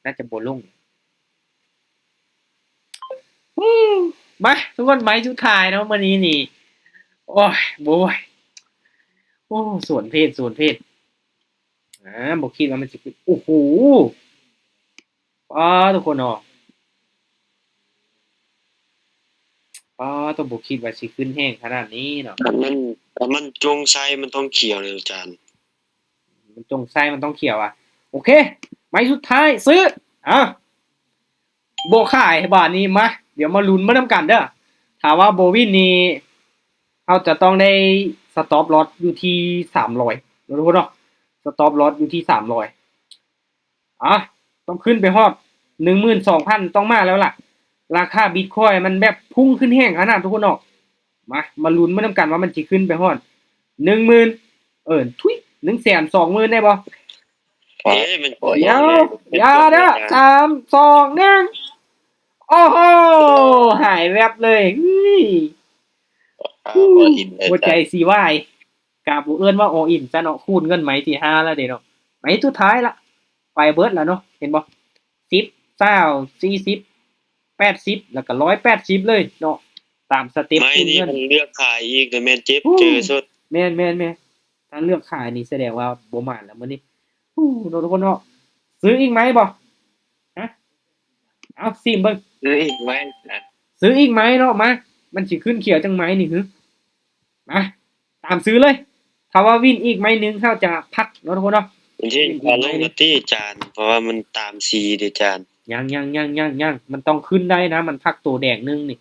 ໜ້າຈະບໍ່ລົງ. ມາ ທຸກຄົນ ໄມ້ສຸດທ້າຍເນາະມື້ນີ້ນີ້ ໂອ້ຍ ບໍ່ໄຫວ. ໂອ້ ສວນເພນ ສວນເພນ ອາ ບໍ່ຄິດວ່າມັນຊິຂຶ້ນ ໂອ້ໂຫ ປ້າ ທຸກຄົນເນາະ ປ້າ ໂຕ ບໍ່ຄິດວ່າຊິຂຶ້ນແຮງຂະໜາດນີ້ເນາະ. ຄັນມັນ ຄັນມັນຈົງໄຊມັນຕ້ອງຂຽວເລີຍອາຈານ ມັນຈົງໄຊມັນຕ້ອງຂຽວອະ. ໂອເຄ ໄມ້ສຸດທ້າຍ ຊື້ ເອົາ ບໍ່ຂາຍບາດນີ້. ມາ ດຽວມາລຸ້ນມານຳກັນເດີ ຖ້າວ່າບໍ່ວິນນີ້ ເຮົາຈະຕ້ອງໄດ້ສະຕັອບລອສຢູ່ທີ່ສາມຮ້ອຍເນາະ ທຸກຄົນເນາະ ສະຕັອບລອສຢູ່ທີ່ສາມຮ້ອຍ. ອາ ຕ້ອງຂຶ້ນໄປຮອດໜຶ່ງໝື່ນສອງພັນ ຕ້ອງມາແລ້ວລະ ລາຄາບິດຄອຍມັນແບບພຸ່ງຂຶ້ນແຮງຂະໜາດ ທຸກຄົນເນາະ. ມາ ມາລຸ້ນມານຳກັນວ່າມັນຊິຂຶ້ນໄປຮອດໜຶ່ງໝື່ນ ເອີ ທຸຍ ໜຶ່ງແສນສອງໝື່ນໄດ້ບໍ່? ເອີ ມັນ ດຽວ ຢ່າເດີ ສາມ ສອງ ໜຶ່ງ ໂອ້ໂຫ ຫາຍແວບເລີຍ ເຮີ້ຍ ອໍອິນ ຫົວໃຈຊິວາຍ ກະບໍ່ເອີ້ນວ່າອໍອິນຊະເນາະ ຄູນເງິນໄມ້ທີຫ້າແລ້ວເດເນາະ. ໄມ້ສຸດທ້າຍລະ ໄປເບິດລະເນາະ ເຫັນບໍ່? ສິບ ຊາວ ສີ່ສິບ ແປດສິບ ແລ້ວກະຮ້ອຍແປດສິບເລີຍເນາະ ຕາມສະເຕັບ ໄມ້ນີ້ ຄູນເງິນ ມັນເລືອກຂາຍອີກ ແລ້ວແມ່ນເຈັບ ໂອ້ ເຈີສົດ ແມ່ນໆໆ ຖ້າເລືອກຂາຍນີ້ສະແດງວ່າບໍ່ໝານແລ້ວມື້ນີ້ ໂອ້ ເນາະ ທຸກຄົນເນາະ. ຊື້ອີກໄໝບໍ່? ຮະ? ເອົາ ຊີມເບິ່ງ ຊື້ອີກໄໝນະ? ຊື້ອີກໄໝເນາະ ມາ ມັນຊິຂຶ້ນຂຽວຈັກໄໝນີ້ຫື? ມາ ຕາມຊື້ເລີຍ ຖ້າວ່າວິນອີກໄໝໜຶ່ງ ເຮົາຈະພັກເນາະ ທຸກຄົນເນາະ. ມັນຊິເຮັດ ມັນຊິຂຶ້ນໄດ້ ອາລົງແລ້ວຕິອາຈານ ເພາະວ່າມັນຕາມສີເດ້ອາຈານ. ຍັງໆໆໆໆ ມັນຕ້ອງຂຶ້ນໄດ້ນະ ມັນພັກໂຕແດງໜຶ່ງນີ້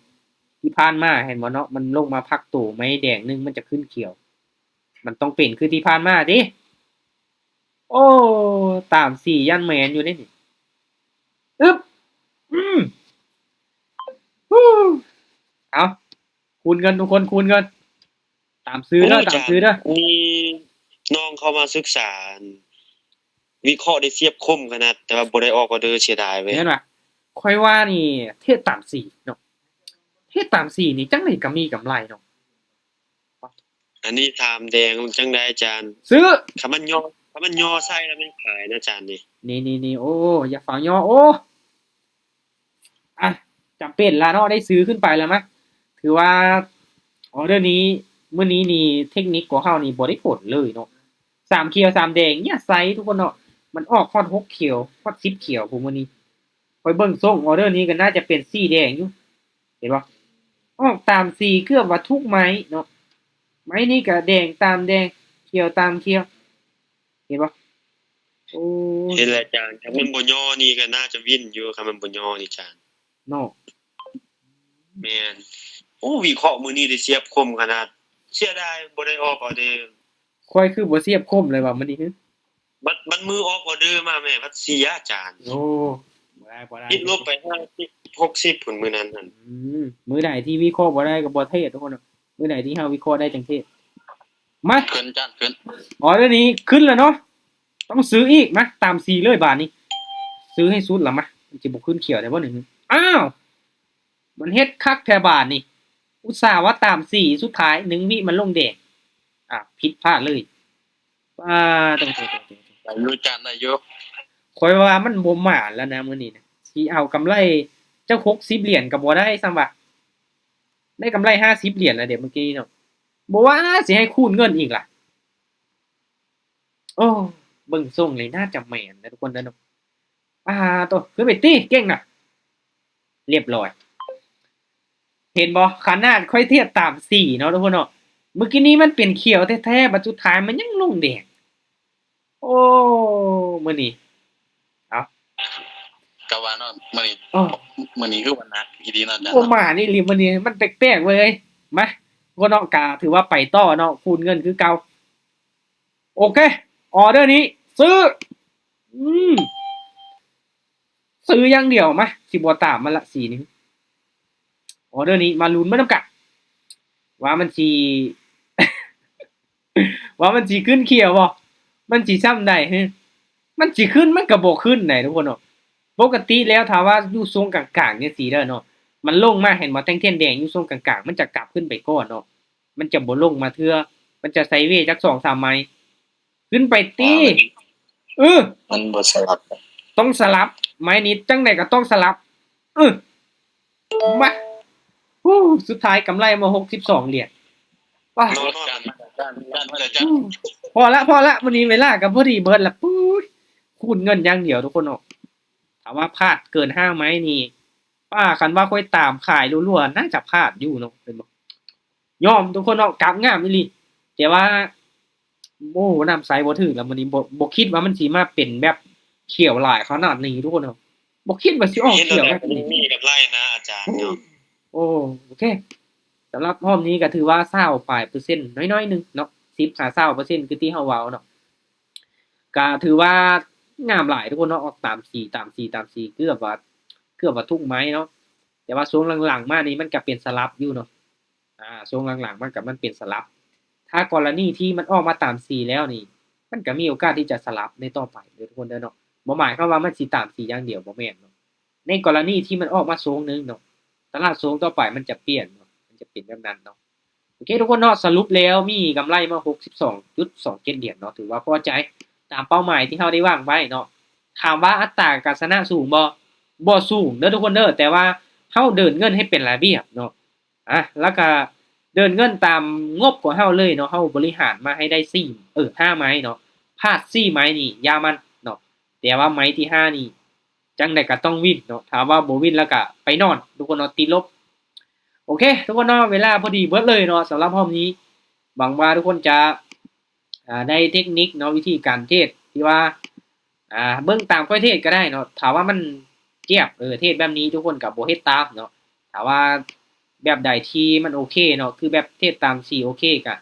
ທີ່ຜ່ານມາເຫັນບໍ່ເນາະ ມັນລົງມາພັກໂຕໄມ້ແດງໜຶ່ງ ມັນຈະຂຶ້ນຂຽວ ມັນຕ້ອງເປັນຄືທີ່ຜ່ານມາຕິ. ໂອ້ ຕາມສີຢ້ານແມ່ນຢູ່ເດ້ນີ້. ອຶບ ອືມ ເອົ້າ ຄູນເງິນທຸກຄົນ ຄູນເງິນ ຕາມຊື້ເດີ ໂອ້ ຕາມຊື້ເດີ. ມີນ້ອງເຂົ້າມາສຶກສາ ວິເຄາະໄດ້ສຽບຄົມຂະໜາດ ແຕ່ວ່າບໍ່ໄດ້ອອກອອເດີ ເສຍດາຍເວີຍ. ແມ່ນວ່າ ຂ້ອຍວ່ານີ້ເທຣດຕາມສີເນາະ ເທຣດຕາມສີນີ້ຈັ່ງໃດກໍມີກຳໄລເນາະ. ອັນນີ້ຕາມແດງຈັ່ງໃດອາຈານ? ຊື້ ຄັນມັນຍໍ ຄັນມັນຍໍໃສ່ແລ້ວແມ່ນຂາຍນະອາຈານນີ້. ນີ້ໆໆ ໂອ້ ຢ່າຟ້າວຍໍ ໂອ້ ອ່ະ ຈຳເປັນລະເນາະ ໄດ້ຊື້ຂຶ້ນໄປລະມະ. ຖືວ່າອອເດີນີ້ ມື້ນີ້ນີ້ເທັກນິກຂອງເຮົານີ້ບໍ່ໄດ້ຜົນເລີຍເນາະ. ສາມຂຽວສາມແດງ ຢ່າໃສ່ທຸກຄົນເນາະ ມັນອອກຮອດຫົກຂຽວ ຮອດສິບຂຽວພຸ້ນມື້ນີ້. ຂ້ອຍເບິ່ງຊົງອອເດີນີ້ກໍໜ້າຈະເປັນສີແດງຢູ່ ເຫັນບໍ່? ອອກຕາມສີເກືອບວ່າທຸກໄມ້ເນາະ ໄມ້ນີ້ກໍແດງຕາມແດງ ຂຽວຕາມຂຽວ ເຫັນບໍ່? ໂອ້ ເຫັນແລ້ວອາຈານ ຄັນມັນບໍ່ຍໍນີ້ກໍໜ້າຈະວິນຢູ່ ຄັນມັນບໍ່ຍໍນີ້ອາຈານເນາະ. ແມ່ນ ໂອ້ ວິເຄາະມື້ນີ້ໄດ້ສຽບຄົມຂະໜາດ ເສຍດາຍບໍ່ໄດ້ອອກອອເດີ. ຂ້ອຍຄືບໍ່ສຽບຄົມເລີຍວ່າມື້ນີ້ ບັດ ບັດມື້ອອກອອເດີມາແມ່ ບັດເສຍອາຈານ. ໂອ້ ບໍ່ໄດ້ ບໍ່ໄດ້ ຕິດລົບໄປຫ້າສິບ ຫົກສິບພຸ້ນມື້ນັ້ນຫັ້ນ. ອືມ ມື້ໃດທີ່ວິເຄາະບໍ່ໄດ້ກໍບໍ່ເທຣດທຸກຄົນ ມື້ໃດທີ່ເຮົາວິເຄາະໄດ້ຈັ່ງເທຣດ. ມາ ຂຶ້ນອາຈານ ຂຶ້ນ ອອເດີນີ້ຂຶ້ນແລ້ວເນາະ ຕ້ອງຊື້ອີກ ມາ ຕາມສີເລີຍບາດນີ້ ຊື້ໃຫ້ສຸດລະມາ ມັນຊິບໍ່ຂຶ້ນຂຽວໄດ້ບໍ່ນີ້. ອ້າວ ມັນເຮັດຄັກແທ້ບາດນີ້ ອຸດສ່າວ່າຕາມສີ ສຸດທ້າຍໜຶ່ງວິມັນລົງແດງ ອ່າ ຜິດພາດເລີຍ. ອ່າ ໂຕໆໆໆ ໄດ້ຢູ່ອາຈານ ໄດ້ຢູ່. ຂ້ອຍວ່າມັນບໍ່ໝານແລ້ວນະມື້ນີ້ນະ ຊິເອົາກຳໄລຈັກຫົກສິບຫຼຽນກໍບໍ່ໄດ້ຊ້ຳວ່າ ໄດ້ກຳໄລຫ້າສິບຫຼຽນແລ້ວເດມື້ກີ້ເນາະ ບໍ່ວ່າຊິໃຫ້ຄູນເງິນອີກລະ. ໂອ້ ເບິ່ງຊົງເລີຍໜ້າຈະແມ່ນນະທຸກຄົນເດີເນາະ. ອ່າ ໂຕ ຂຶ້ນໄປຕິ ເກັ່ງນະ ລຽບຮ້ອຍ. ເຫັນບໍ່ ຂະໜາດຂ້ອຍທຽບຕາມສີເນາະທຸກຄົນເນາະ ມື້ກີ້ນີ້ມັນເປັນຂຽວແທ້ໆ ບັດສຸດທ້າຍມັນຍັງລົງແດງ. ໂອ້ ມື້ນີ້ ເອົ້າ ກະວ່າເນາະ ມື້ນີ້ ໂອ້ ມື້ນີ້ຄືວ່າໜັກອີ່ຫຼີເນາະອາຈານ ບໍ່ມານີ້ອີ່ຫຼີ ມື້ນີ້ມັນແປກໆເວີຍ. ມາ ທຸກຄົນເນາະ ກະຖືວ່າໄປຕໍ່ເນາະ ຄູນເງິນຄືເກົ່າ. ໂອເຄ ອອເດີນີ້ຊື້ ອືມ ຊື້ຢ່າງດຽວ ມາ ຊິບໍ່ຕາມມັນລະສີນີ້. ອອເດີນີ້ມາລຸ້ນເບິ່ງນຳກັນ ວ່າມັນຊິ ວ່າມັນຊິຂຶ້ນຂຽວບໍ່ ມັນຊິຊ່ຳໃດ ຮຶ ມັນຊິຂຶ້ນ ມັນກໍບໍ່ຂຶ້ນໃດ໋ທຸກຄົນເນາະ. ປົກກະຕິແລ້ວຖ້າວ່າຢູ່ຊົງກາງໆຈັ່ງຊີ້ເດີເນາະ ມັນລົງມາ ເຫັນບໍ່ ແທ່ງທຽນແດງຢູ່ຊົງກາງໆ ມັນຈະກັບຂຶ້ນໄປກ່ອນເນາະ ມັນຈະບໍ່ລົງມາເທື່ອ ມັນຈະໄຊເວຈັກສອງສາມໄມ້. ຂຶ້ນໄປຕິ ເອີ ມັນບໍ່ສະຫຼັບ ຕ້ອງສະຫຼັບ ໄມ້ນີ້ຈັ່ງໃດກໍຕ້ອງສະຫຼັບ ເອີ ມາ ຮູ້ ສຸດທ້າຍກຳໄລມາຫົກສິບສອງຫຼຽນ ວ້າ ພໍລະ ພໍລະ ມື້ນີ້ເວລາກໍພໍດີເບິດລະ ປຸ້ຍ ຄູນເງິນຢ່າງດຽວທຸກຄົນເນາະ. ຖ້າວ່າພາດເກີນຫ້າໄມ້ນີ້ ປ້າ ຄັນວ່າຂ້ອຍຕາມຂາຍລົວໆ ໜ້າຈະພາດຢູ່ເນາະ ເຫັນບໍ່? ຍອມທຸກຄົນເນາະ ກາບງາມອີ່ຫຼີ ແຕ່ວ່າ ໂອ້ ນ້ຳໃສບໍ່ຖືກແລ້ວມື້ນີ້ ບໍ່ ບໍ່ຄິດວ່າມັນຊິມາເປັນແບບຂຽວຫຼາຍຂະໜາດນີ້ທຸກຄົນເນາະ ບໍ່ຄິດວ່າຊິອອກຂຽວແບບນີ້ ມີກຳໄລນະອາຈານເນາະ. ໂອ້ ໂອເຄ ສຳລັບຮອບນີ້ກໍຖືວ່າຊາວປາຍເປີເຊັນ ໜ້ອຍໆໜຶ່ງເນາະ ສິບຫາຊາວເປີເຊັນ ຄືທີ່ເຮົາເວົ້າເນາະ ກະຖືວ່າງາມຫຼາຍທຸກຄົນເນາະ ອອກຕາມສີ ຕາມສີ ຕາມສີ ເກືອບວ່າ ເກືອບວ່າທຸກໄມ້ເນາະ ແຕ່ວ່າຊ່ວງຫຼັງໆມານີ້ມັນກະເປັນສະຫຼັບຢູ່ເນາະ ອ່າ ຊ່ວງຫຼັງໆມັນກະ ມັນເປັນສະຫຼັບ ຖ້າກໍລະນີທີ່ມັນອອກມາຕາມສີແລ້ວນີ້ ມັນກະມີໂອກາດທີ່ຈະສະຫຼັບໃນຕໍ່ໄປເດີທຸກຄົນເດີເນາະ ບໍ່ໝາຍຄວາມວ່າມັນຊິຕາມສີຢ່າງດຽວ ບໍ່ແມ່ນເນາະ ໃນກໍລະນີທີ່ມັນອອກມາໂຊງໜຶ່ງເນາະ ຕະຫຼາດໂຊງຕໍ່ໄປມັນຈະປ່ຽນເນາະ ມັນຈະເປັນແບບນັ້ນເນາະ. ໂອເຄທຸກຄົນເນາະ ສະຫຼຸບແລ້ວມີກຳໄລມາຫົກສິບສອງຈຸດສອງເຈັດຫຼຽນເນາະ ຖືວ່າພໍໃຈຕາມເປົ້າໝາຍທີ່ເຮົາໄດ້ວາງໄວ້ເນາະ. ຖາມວ່າອັດຕາການຊະນະສູງບໍ່? ບໍ່ສູງເດີທຸກຄົນເດີ ແຕ່ວ່າເຮົາເດີນເງິນໃຫ້ເປັນລະບຽບເນາະ ອາ ແລ້ວກະເດີນເງິນຕາມງົບຂອງເຮົາເລີຍເນາະ ເຮົາບໍລິຫານມາໃຫ້ໄດ້ສີ່ ເອີ ຫ້າໄມ້ເນາະ ພາດສີ່ໄມ້ນີ້ຢ່າໝັ້ນເນາະ ແຕ່ວ່າໄມ້ທີຫ້ານີ້ ຈັ່ງໃດກໍຕ້ອງວິນເນາະ ຖ້າວ່າບໍ່ວິນແລ້ວກໍໄປນອນທຸກຄົນເນາະ ຕິດລົບ. ໂອເຄທຸກຄົນເນາະ ເວລາພໍດີເບິດເລີຍເນາະ ສຳລັບຮອບນີ້ ຫວັງວ່າທຸກຄົນຈະ ອ່າ ໄດ້ເທັກນິກເນາະ ວິທີການເທຣດ ທີ່ວ່າ ອ່າ ເບິ່ງຕາມຂ້ອຍເທດກໍໄດ້ເນາະ. ຖ້າວ່າມັນຈຽບ ເອີ ເທດແບບນີ້ ທຸກຄົນກໍບໍ່ເຮັດຕາມເນາະ. ຖ້າວ່າແບບໃດທີ່ມັນໂອເຄເນາະ ຄືແບບເທດຕາມສີໂອເຄກໍ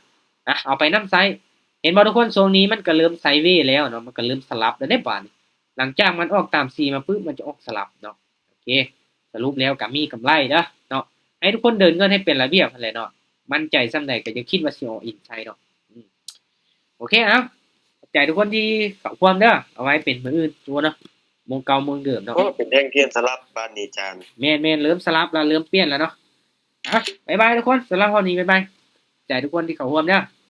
ອ່ະ ເອົາໄປນຳໃຊ້. ເຫັນບໍ່ທຸກຄົນ? ຊ່ວງນີ້ມັນກໍເລີ່ມໄຊເວແລ້ວເນາະ, ມັນກໍເລີ່ມສະຫຼັບແລ້ວເດ້ບາດນີ້. ຫຼັງຈາກມັນອອກຕາມສີມາປຶບ ມັນຈະອອກສະຫຼັບເນາະ. ໂອເຄ ສະຫຼຸບແລ້ວກໍມີກຳໄລເດີເນາະ. ໃຫ້ທຸກຄົນເດີນເງິນໃຫ້ເປັນລະບຽບຫັ້ນແຫຼະເນາະ. ໝັ້ນໃຈສ່ຳໃດກໍຢ່າຄິດວ່າຊິ all in ໃສ່ເນາະ. ອືມ ໂອເຄ ເອົາ ຂອບໃຈທຸກຄົນທີ່ເຂົ້າຮ່ວມເດີ. ເອົາໄວ້ເປັນມື້ອື່ນ ທຸກຄົນເນາະ. ໂມງເກົ່າໂມງເດີມເນາະ. ໂອ້ ເປັນແທ່ງທຽນສະຫຼັບບາດນີ້ຈານ. ແມ່ນໆ ເລີ່ມສະຫຼັບລະ ເລີ່ມປ່ຽນລະເນາະ. ອ່ະ ບາຍບາຍທຸກຄົນ. ສຳລັບຮອບນີ້ ບາຍບາຍ. ຂອບໃຈທຸກຄົນທີ່ເຂົ້າຮ່ວມເດີ.